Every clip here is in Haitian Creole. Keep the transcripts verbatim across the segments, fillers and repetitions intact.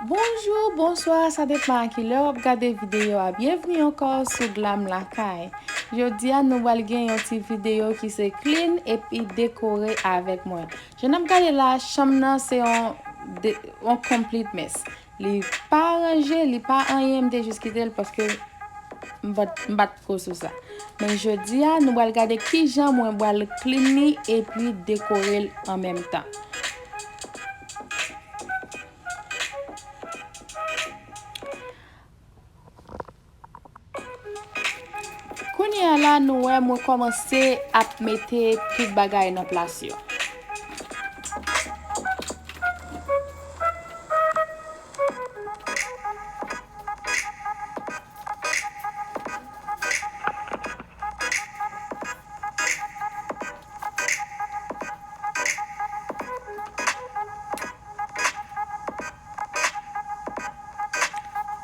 Bonjou, bonswa, sa depann a kilè w ap gade videyo a. Byenvni ankò sou Glam Lakay. Jodi a, nou pral gen yon ti videyo ki se clean epi dekore avèk mwen. Jan n ap gade la, chanm nan se yon, de, yon complete mess. Li pa ranje, li pa anyen, m te jis kite l paske m pat, m pat ko sou sa. Men jodi a, nou pral gade kijan mwen pral clean li epi dekore l an menm tan. Kounye a la, nou wè mwen kòmanse ap mete tout bagay nan plas yo.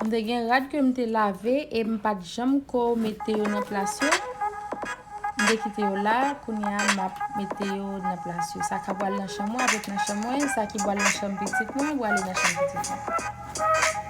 M te gen rad ke m te lave e m pa t janm ko mete yo nan plas yo. M te kite yo la, kounye a m ap mete yo nan plas yo. Sa ka pral nan chanm mwen ap ret nan chanm mwen, sa ki pral nan chanm pitit mwen, pral nan chanm pitit mwen.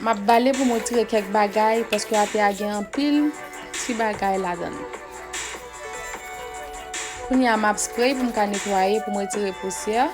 M ap bale pou m retire kèk bagay, paske atè a gen anpil ti bagay ladan l. Kounye a, m ap spray pou m ka netwaye, pou m retire pousyè.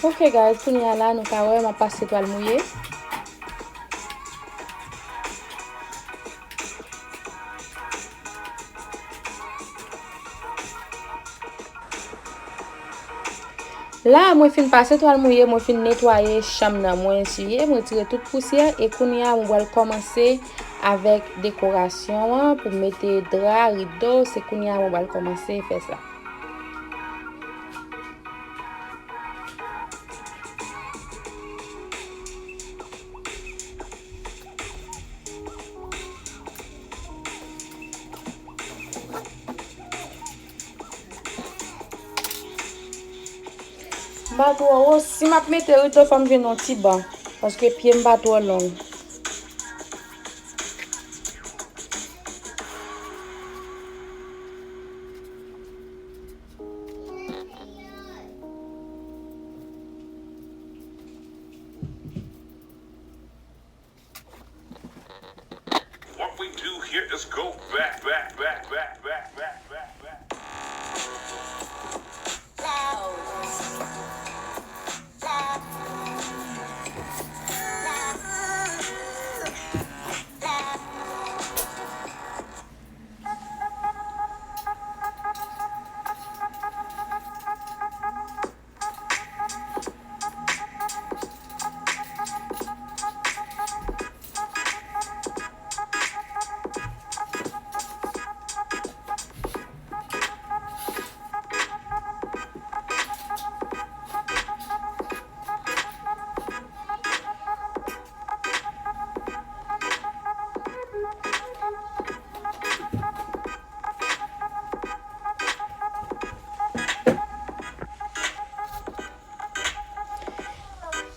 Ok guys, kounye a la nou ka wè m ap pase twal mouye. La mwen fin pase twal mouye, mwen fin netwaye chanm nan, mwen eswiye, mwen retire tout pousyè e kounye a mwen pral kòmanse avèk dekorasyon an pou mete dra, rido, se kounye a mwen pral kòmanse fè sa. M pa twò wo, si m ap mete rido fò m jwenn yon ti ban, paske pye m pa twò long. What we do here is go back, back, back, back, back, back, back, back, back.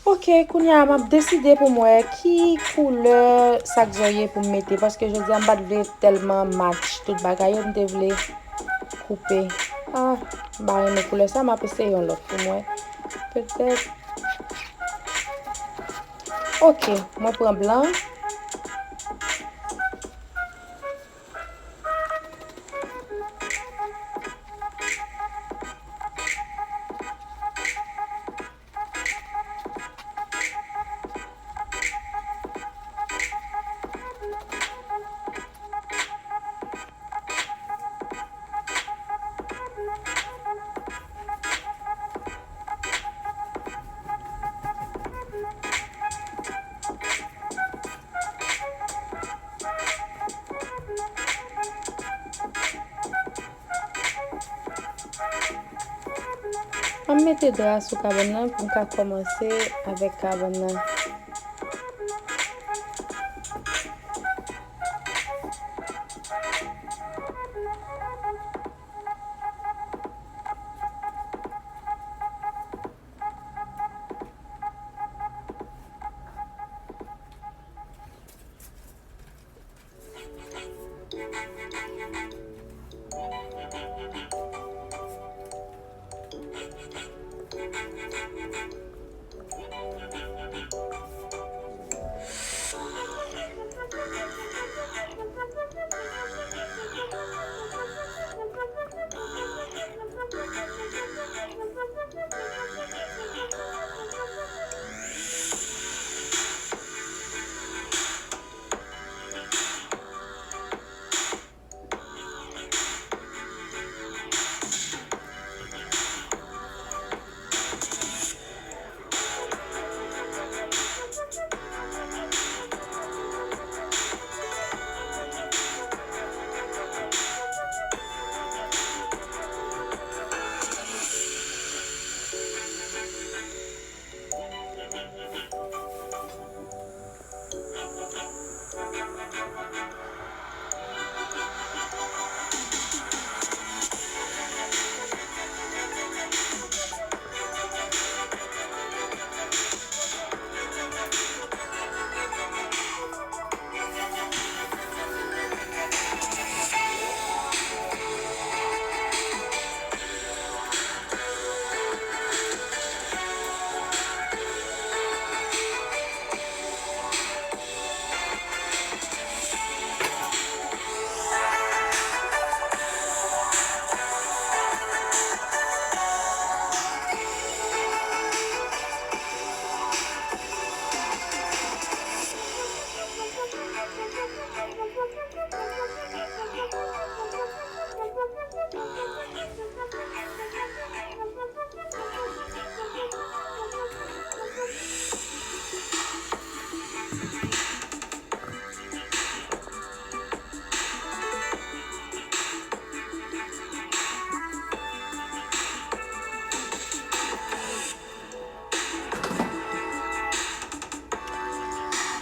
Ok, kounye a m ap deside pou m wè ki koulè sak zòrye pou m mete, paske jodi a m pa t vle tèlman match tout bagay yo, m te vle koupe. Ah, m pa renmen koulè sa, m ap eseye yon lòt pou m wè. Petèt. Ok, mwen pran blan. An m mete dra sou kabann nan pou m ka kòmanse avèk kabann nan.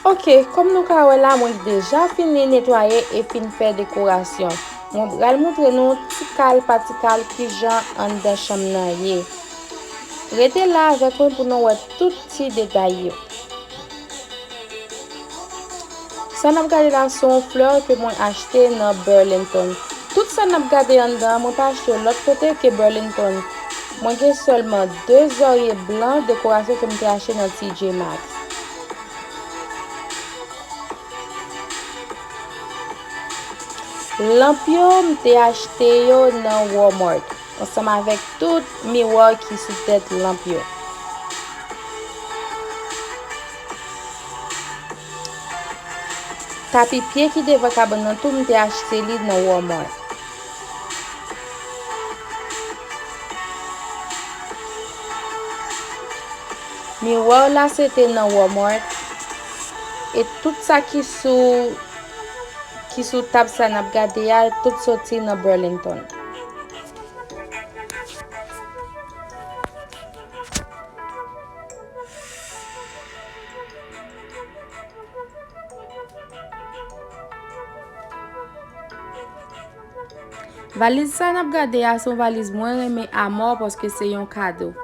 Ok, kòm nou ka wè la, mwen deja fini netwaye e fin fè dekorasyon. Mwen pral montre nou ti kal pa ti kal kijan anndan chanm nan ye. Rete la avèk mwen pou nou wè tout ti detay yo. Sa n ap gade la se yon flè ke mwen achte nan Burlington. Tout sa n ap gade anndan an, mwen pa achte yo lòt kote ke Burlington. Mwen gen sèlman de zòrye blan dekorasyon ke m te achte nan T J Maxx. Lanp yo, m te achte yo nan Walmart, ansanm avèk tout miwa ki sou tèt lanp yo. Tapi pye ki devan kabann nan tou, m te achte li nan Walmart. Miwa la se te nan Walmart. E tout sa ki sou, ki sou tab sa n ap gade a, tout soti nan Burlington. Valiz sa n ap gade a, se yon valiz mwen renmen amò paske se yon kado.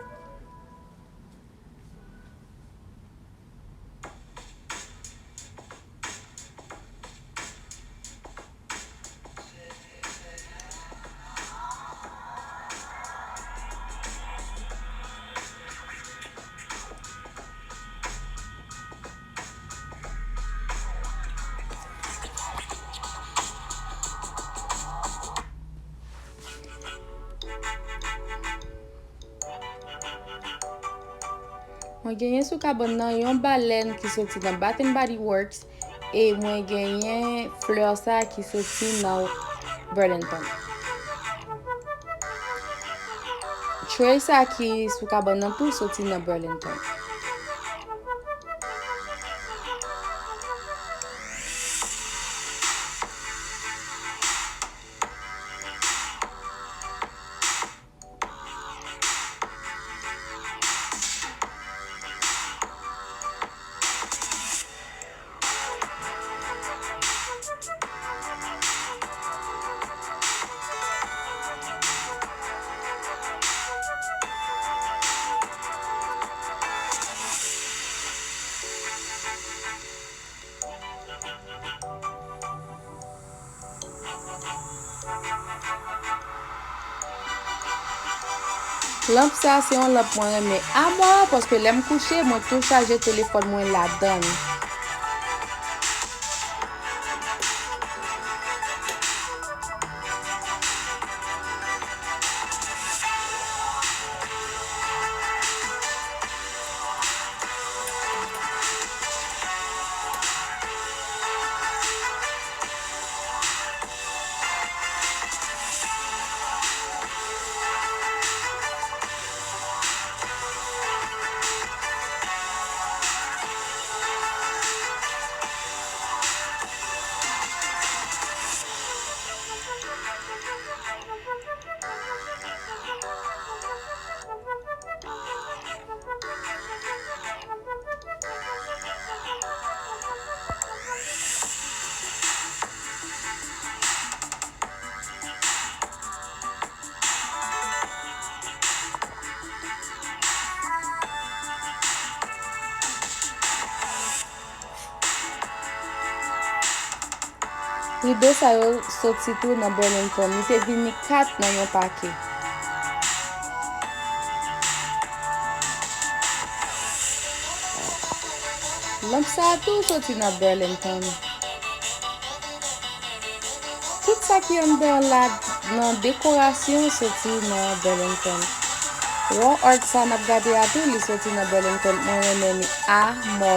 Mwen genyen sou kabann nan yon balèn ki soti nan Bath and Body Works e mwen genyen flè sa ki soti nan Burlington. Tray sa ki sou kabann nan tou soti nan Burlington. Lanp sa se yon lanp mwen renmen amò, paske lè m kouche, mwen tou chaje telefòn mwen ladan l. Rido sa yo soti tou nan Burlington. Li te vini kat nan yon pake. Lanp sa a tou soti nan Burlington. Tout sa ki anndan la nan dekorasyon soti nan Burlington. Wall art sa n ap gade a tou, li soti nan Burlington. Mwen renmen li amò.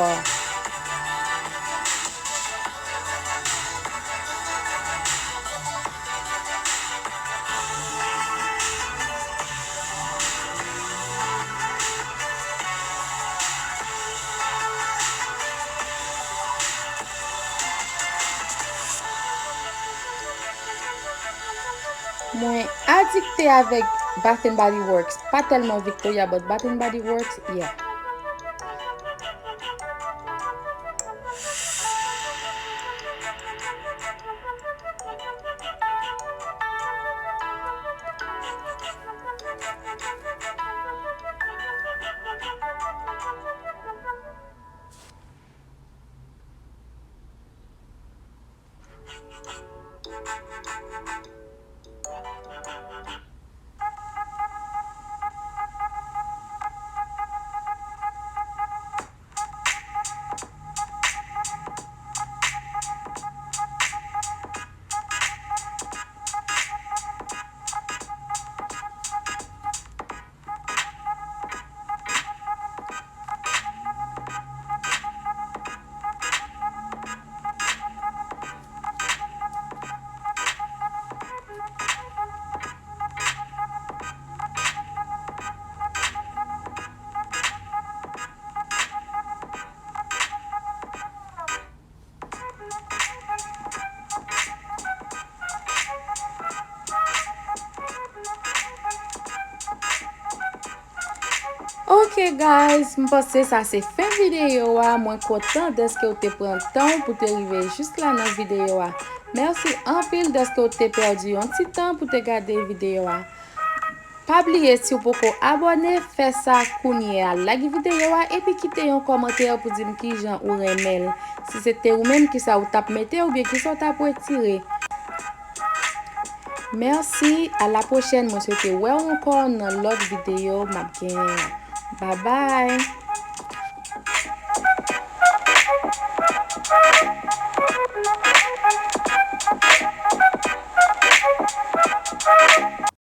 Mwen adikte avèk Bath and Body Works. Pa tèlman Victoria, but Bath and Body Works, yeah. Ok guys, m panse sa se fen videyo a. Mwen kontan dèske w te pran tan w pou te rive jis la nan videyo a. Mèsi anpil dèske w te pèdi yon ti tan pou te gade videyo a. Pa bliye, si w poko abòne, fè sa kounye a. Like videyo a epi kite yon kòmantè pou di m kijan ou renmen l. Si se te ou menm, kisa ou t ap mete oubyen kisa w t ap retire. Mèsi, a la pwochèn, mwen swete wè w ankò nan lòt videyo m ap genyen an. Babay!